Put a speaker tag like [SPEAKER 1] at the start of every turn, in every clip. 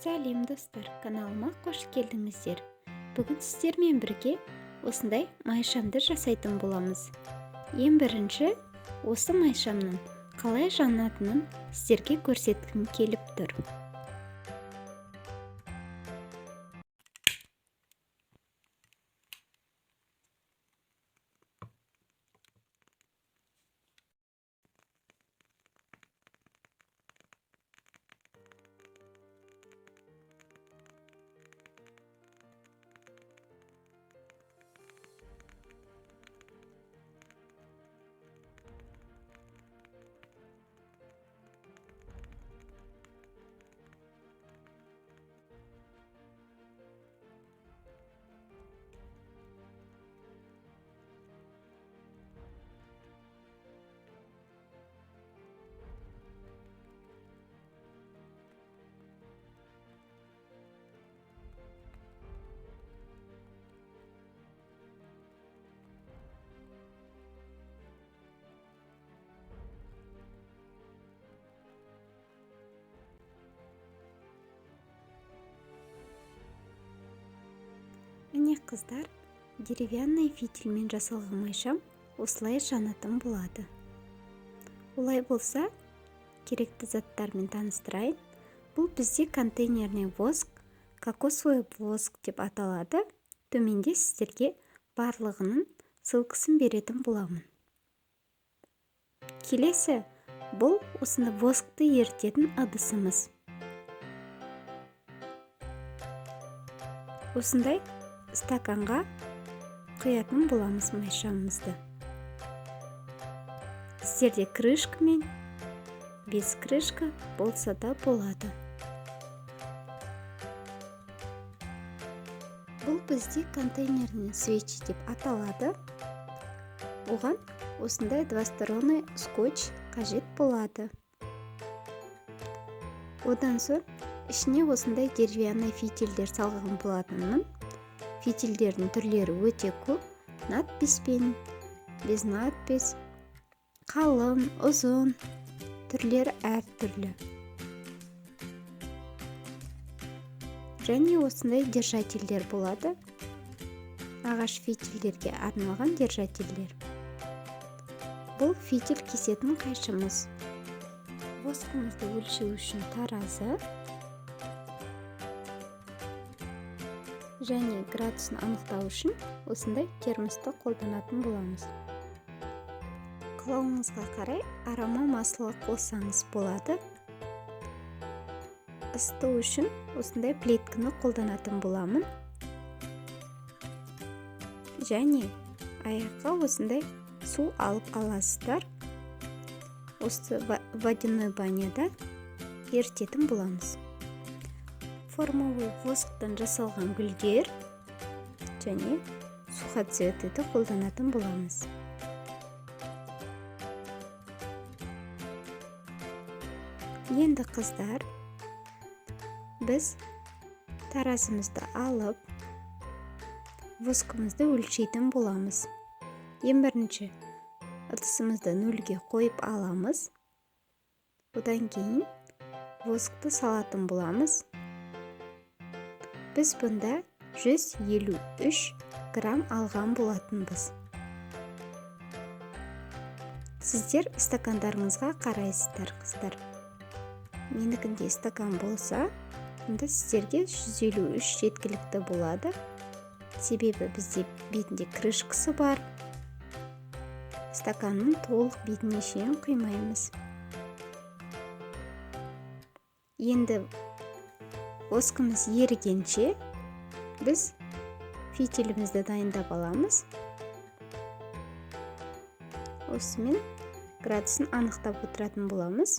[SPEAKER 1] Сәлем, достар! Каналыма қош келдіңіздер! Бүгін сіздермен бірге осындай майшамды жасайтын боламыз. Ең бірінші осы майшамның қалай жанатынын сіздерге көрсеткім келіп тұр. Міне, қыздар, деревянный фитильмен жасалған майшам осылай жанатын болады. Олай болса, керекті заттармен таныстырайын. Бұл бізде контейнерный воск, кокосовый воск деп аталады. Төменде сіздерге барлығының ссылкасын беретін боламын. Келесі, бұл осыны воскты ерітетін ыдысымыз. Осындай стаканға құятын боламыз майшамымызды. Сіздерде крышкамен, без крышка болса да болады. Бұл бізде контейнерный свечи деп аталады. Оған осындай двусторонний скотч қажет болады. Одан соң ішіне осындай деревянный фитильдер салған болатынмын. Фитильдердің түрлері өте көп: надписпен, без надпись, қалың, ұзын, түрлері әртүрлі. Және осындай держательдер болады, ағаш фитильдерге арналған держательдер. Бұл фитиль кесетін қайшымыз. Воскымызды өлшеу үшін таразы және градусын анықтау үшін осындай термосты қолданатын боламыз. Қалауыңызға қарай арома масло қоссаңыз болады. Ысыту үшін осындай плитканы қолданатын боламын. Және аяққа осындай су алып аласыздар. Осы водяной баняда ерітетін боламыз. Формовый восктан жасалған гүлдер және сухоцветыді қолданатын боламыз. Енді, қыздар, біз таразымызды алып, воскымызды өлшейтін боламыз. Ең бірінші ыдысымызды нөлге қойып аламыз. Одан кейін воскты салатын боламыз. Біз бұнда 153 грамм алған болатынбыз. Сіздер стакандарыңызға қарайсыздар, қыздар. Менікінде стакан болса, онда сіздерге 153 жеткілікті болады, себебі бізде бетінде крышкасы бар. Стаканның толық бетіне шейін құймаймыз. Енді воскымыз ерігенше, біз фитилімізді дайындап аламыз. Осымен градусын анықтап отыратын боламыз.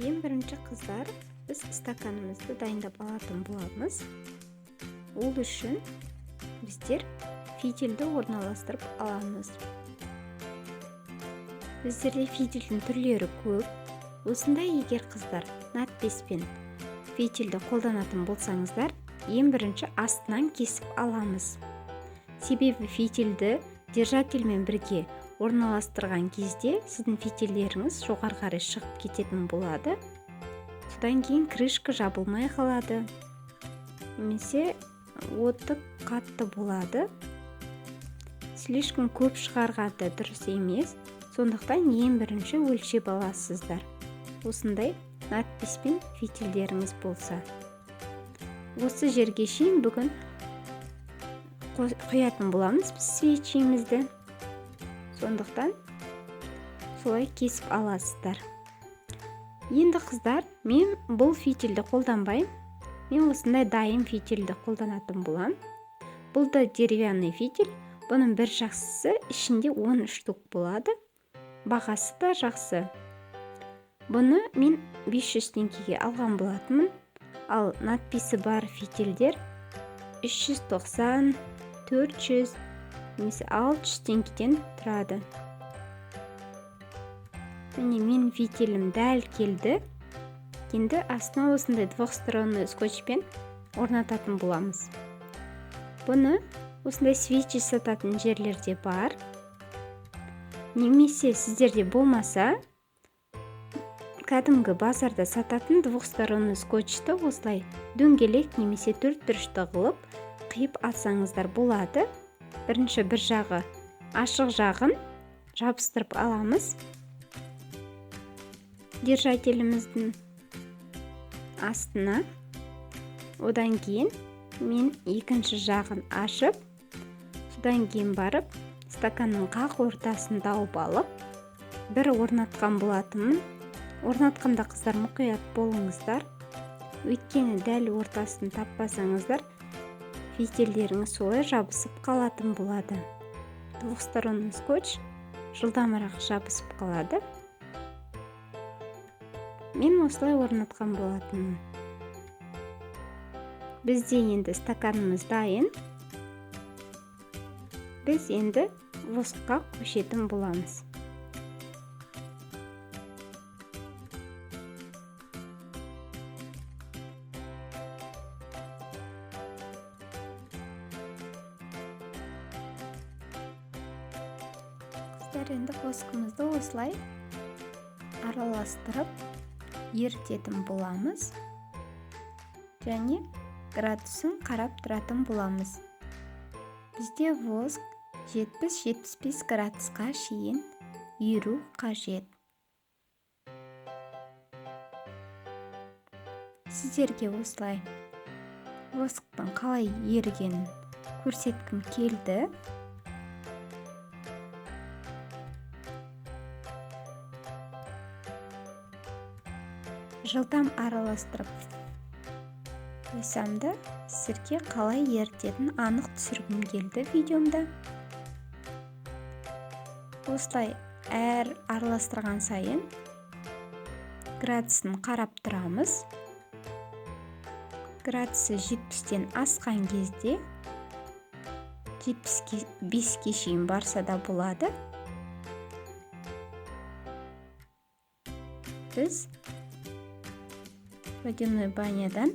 [SPEAKER 1] Ең бірінші, қыздар, біз стаканымызды дайындап алатын боламыз. Ол үшін біздер фитильді орналастырып аламыз. Біздерде фитильдің түрлері көп. Осындай, егер, қыздар, надписпен фитильді қолданатын болсаңыздар, ең бірінші астынан кесіп аламыз, себебі фитильді держательмен бірге Орналастырған кезде сіздің фитильдеріңіз жоғары қарай шығып кететін болады. Содан кейін крышка жабылмай қалады, немесе оты қатты болады. Слишком көп шығарған да дұрыс емес. Сондықтан ең бірінші өлшеп аласыздар. Осындай надписпен фитильдеріңіз болса. Осы жерге шейін бүгін құятын боламыз біз свечимізді. Сондықтан солай кесіп аласыздар. Енді қыздар, мен бұл фитильді қолданбаймын. Мен осындай дайын фитильді қолданатын болам. Бұл да деревянный фитиль. Бұның бір жақсысы, ішінде 10 штук болады. Бағасы да жақсы. Бұны мен 500 теңгеге алған болатынмын. Ал надписі бар фитильдер 390, 400 немесе 600 теңгеден тұрады. Міне, менің фитилім дәл келді. Енді астына осындай двухсторонний скотчпен орнататын боламыз. Бұны осындай свечи сататын жерлерде бар. Немесе сіздерде болмаса, кәдімгі базарда сататын двухсторонний скотчты осылай дөңгелек немесе төрт бұрышты қылып қиып алсаңыздар болады. Бірінші бір жағы, ашық жағын жабыстырып аламыз держателіміздің астына. Одан кейін мен екінші жағын ашып, содан кейін барып стаканның қақ ортасын тауып алып бір орнатқан болатынмын. Орнатқанда, қыздар, мұқият болыңыздар, өйткені дәл ортасын таппасаңыздар, фитильдеріңіз солай жабысып қалатын болады. Двухсторонний скотч жылдамырақ жабысып қалады. Мен осылай орнатқан болатынмын. Бізде енді стаканымыз дайын. Біз енді воскқа көшетін боламыз. Қыздар, енді воскымызды осылай араластырып ерітетін боламыз және градусын қарап тұратын боламыз. Бізде воск 70-75 градусқа шейін еру қажет. Сіздерге осылай восктың қалай ерігенін көрсеткім келді. Жылдам араластырып қойсам да, сіздерге қалай ерітетінін анық түсіргім келді видеомда. Осылай әр араластырған сайын градусын қарап тұрамыз. Градусы 70-тен асқан кезде, 75-ке шейін барса да болады. Біз водяной банядан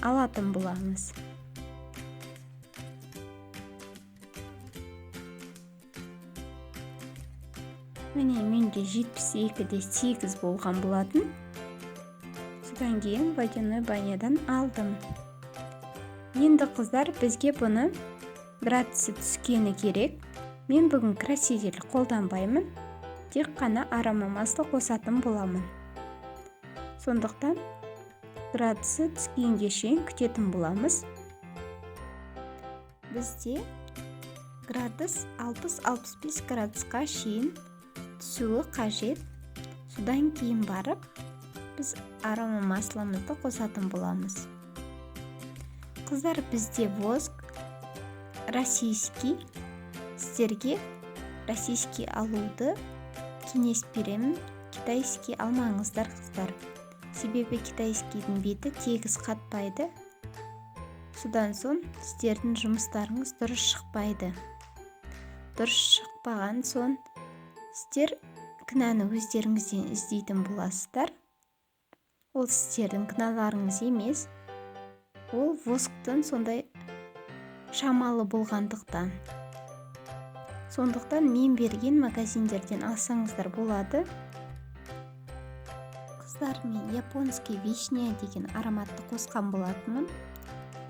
[SPEAKER 1] алатын боламыз. Міне, менде 72,8 болған болатын. Содан кейін водяной банядан алдым. Енді, қыздар, бізге бұны градусы түскені керек. Мен бүгін краситель қолданбаймын, тек қана аромамасло қосатын боламын. Сондықтан градусы түскенге шейін күтетін боламыз. Бізде градус 60-65 градусқа шейін түсуі қажет. Содан кейін барып біз арома масломызды қосатын боламыз. Қыздар, бізде воск российский. Сіздерге российский алуды кеңес беремін. Китайский алмаңыздар, қыздар, себебі китайскийдің беті тегіс қатпайды. Содан соң сіздердің жұмыстарыңыз дұрыс шықпайды. Дұрыс шықпаған соң сіздер кінәні өздеріңізден іздейтін боласыздар. Ол сіздердің кінәларыңыз емес, ол восктың сондай шамалы болғандықтан. Сондықтан мен берген магазиндерден алсаңыздар болады. Қыздар, мен японский вишня деген ароматты қосқан болатынмын.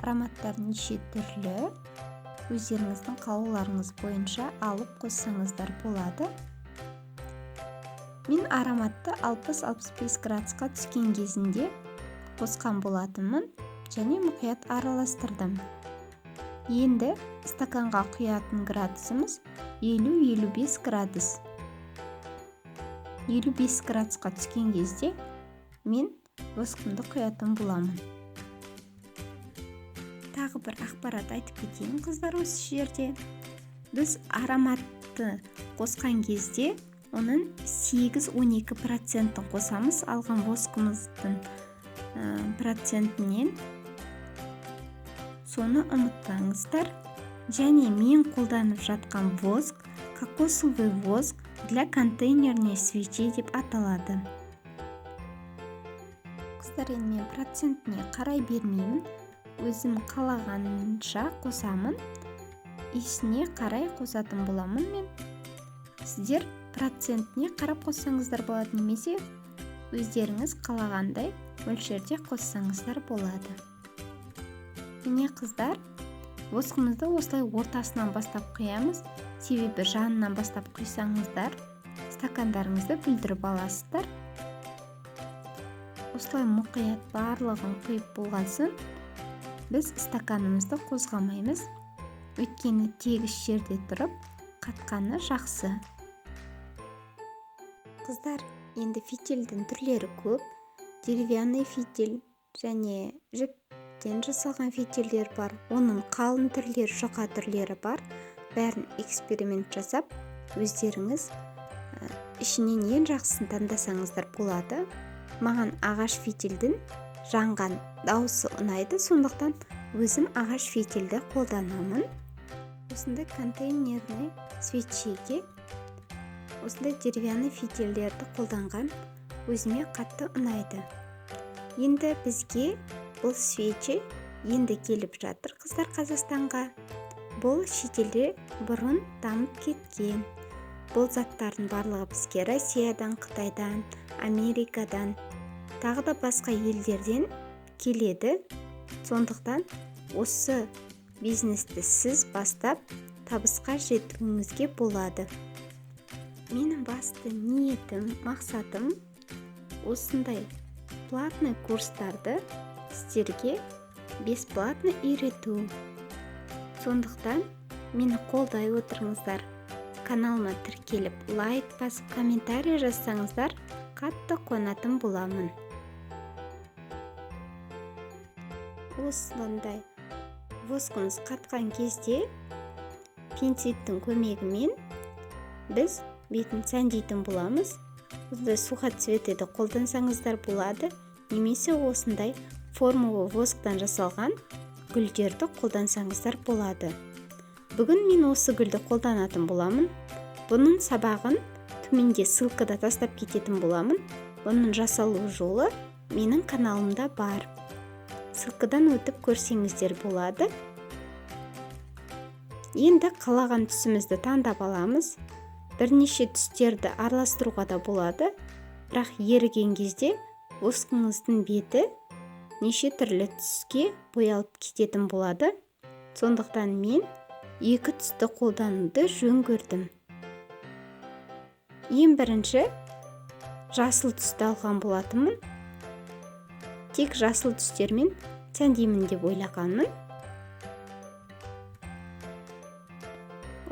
[SPEAKER 1] Ароматтар неше түрлі, өздеріңіздің қалауларыңыз бойынша алып қоссаңыздар болады. Мен ароматты 60-65 градусқа түскен кезінде қосқан болатынмын және мұқият араластырдым. Енді стаканға құятын градусымыз 50-55 градус. 55 градусқа түскен кезде мен воскымды құятын боламын. Тағы бір ақпарат айтып кетейін, қыздар, осы жерде. Біз ароматты қосқан кезде оның 8-12%-ін қосамыз алған воскымыздың процентінен. Соны ұмытпаңыздар. Және мен қолданып жатқан воск кокосовый воск для контейнерной свечей деп аталады. Қыздар, енді мен процентіне қарай бермеймін, өзім қалағанша қосамын, иісіне қарай қосатын боламын мен. Сіздер процентіне қарап қоссаңыздар болады, немесе өздеріңіз қалағандай мөлшерде қоссаңыздар болады. Міне, қыздар, воскымызды осылай ортасынан бастап құямыз, себебі жанынан бастап құйсаңыздар стакандарыңызды бүлдіріп аласыздар. Осылай мұқият барлығын құйып болған соң біз стаканымызды қозғамаймыз, өйткені тегіс жерде тұрып қатқаны жақсы. Қыздар, енді фитильдің түрлері көп. Деревянный фитиль және жіптен жасалған фитильдер бар. Оның қалың түрлері, жұқа түрлері бар. Бәрін эксперимент жасап, өздеріңіз ішінен ең жақсысын таңдасаңыздар болады. Маған ағаш фитильдің жанған дауысы ұнайды, сондықтан өзім ағаш фитильді қолданамын. Осындай контейнерный свечеге осындай деревянный фитильдерді қолданған өзіме қатты ұнайды. Енді бізге бұл свечи енді келіп жатыр, қыздар, Қазақстанға. Бұл шетелде бұрын дамып кеткен. Бұл заттардың барлығы бізге Россиядан, Қытайдан, Америкадан, тағы да басқа елдерден келеді. Сондықтан осы бизнесті сіз бастап табысқа жетуіңізге болады. Менің басты ниетім, мақсатым осындай платный курстарды сіздерге бесплатно үйрету. Сондықтан мені қолдай отырыңыздар. Каналыма тіркеліп, лайк басып, комментарий жазсаңыздар, қатты қуанатын боламын. Осындай воскымыз қатқан кезде пинцеттің көмегімен біз бетін сәндейтін боламыз. Осындай сухоцветті қолдансаңыздар болады, немесе осындай формалы восктан жасалған гүлдерді қолдансаңыздар болады. Бүгін мен осы гүлді қолданатын боламын. Бұның сабағын төменде ссылкада тастап кететін боламын. Бұның жасалу жолы менің каналымда бар. Ссылкадан өтіп көрсеңіздер болады. Енді қалаған түсімізді таңдап аламыз. Бірнеше түстерді араластыруға да болады, бірақ еріген кезде воскыңыздың беті неше түрлі түске боялып кететін болады. Сондықтан мен екі түсті қолдануды жөн көрдім. Ең бірінші жасыл түсті алған болатынмын. Тек жасыл түстермен сәндеймін деп ойлағанмын.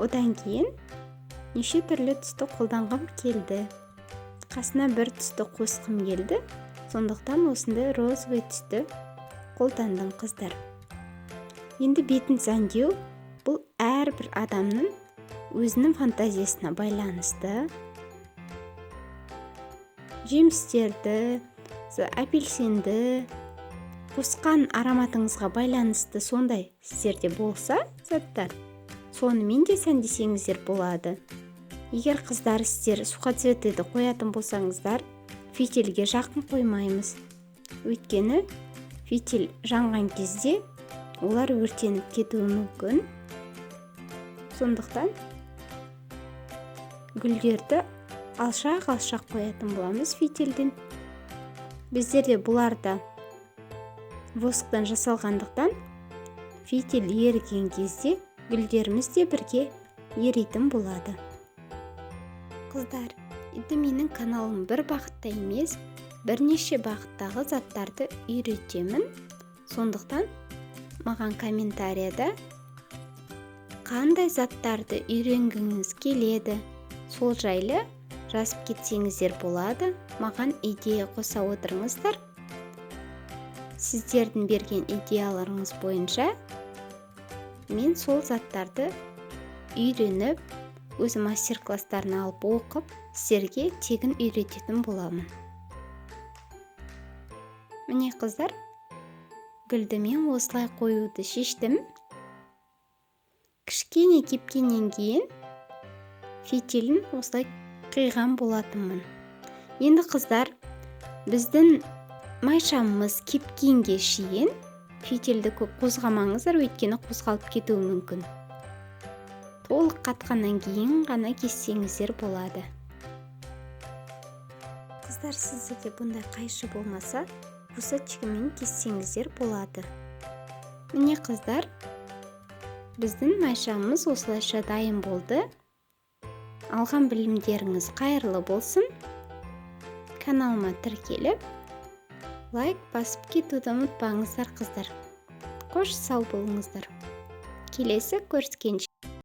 [SPEAKER 1] Одан кейін неше түрлі түсті қолданғым келді. Қасына бір түсті қосқым келді. Сондықтан осындай розовый түсті қолдандым, қыздар. Енді бетін сәндеу бұл әрбір адамның өзінің фантазиясына байланысты. Жемістерді, апельсинді қосқан ароматыңызға байланысты сондай сіздерде болса заттар, сонымен де сәндесеңіздер болады. Егер қыздар сіздер сухоцветті қоятын болсаңыздар, фитильге жақын қоймаймыз. Өйткені фитиль жанған кезде олар өртеніп кетуі мүмкін. Сондықтан Гүлдерді алшақ алшақ қоятын боламыз фитильден. Біздерде бұлар да восктан жасалғандықтан, фитиль еріген кезде гүлдеріміз де бірге еритін болады. Қыздар, енді менің каналым бір бағытта емес, бірнеше бағыттағы заттарды үйретемін. Сондықтан маған комментарияда қандай заттарды үйренгіңіз келеді, сол жайлы жазып кетсеңіздер болады. Маған идея қоса отырыңыздар. Сіздердің берген идеяларыңыз бойынша мен сол заттарды үйреніп, өзім мастер класстарын алып оқып, сіздерге тегін үйрететін боламын. Міне, қыздар, гүлді мен осылай қоюды шештім. Кішкене кепкеннен кейін фитилін осылай қиған болатынмын. Енді, қыздар, біздің майшамымыз кепкенге шейін фитильді көп қозғамаңыздар, өйткені қозғалып кетуі мүмкін. Толық қатқаннан кейін ғана кессеңіздер болады. Қыздар, сіздерде бұндай қайшы болмаса, кусачкамен кессеңіздер болады. Міне, қыздар, біздің майшамыз осылайша дайын болды. Алған білімдеріңіз қайырлы болсын. Каналыма тіркеліп, лайк басып кетуді ұмытпаңыздар. Қыздар, қош сау болыңыздар, келесі көріскенше.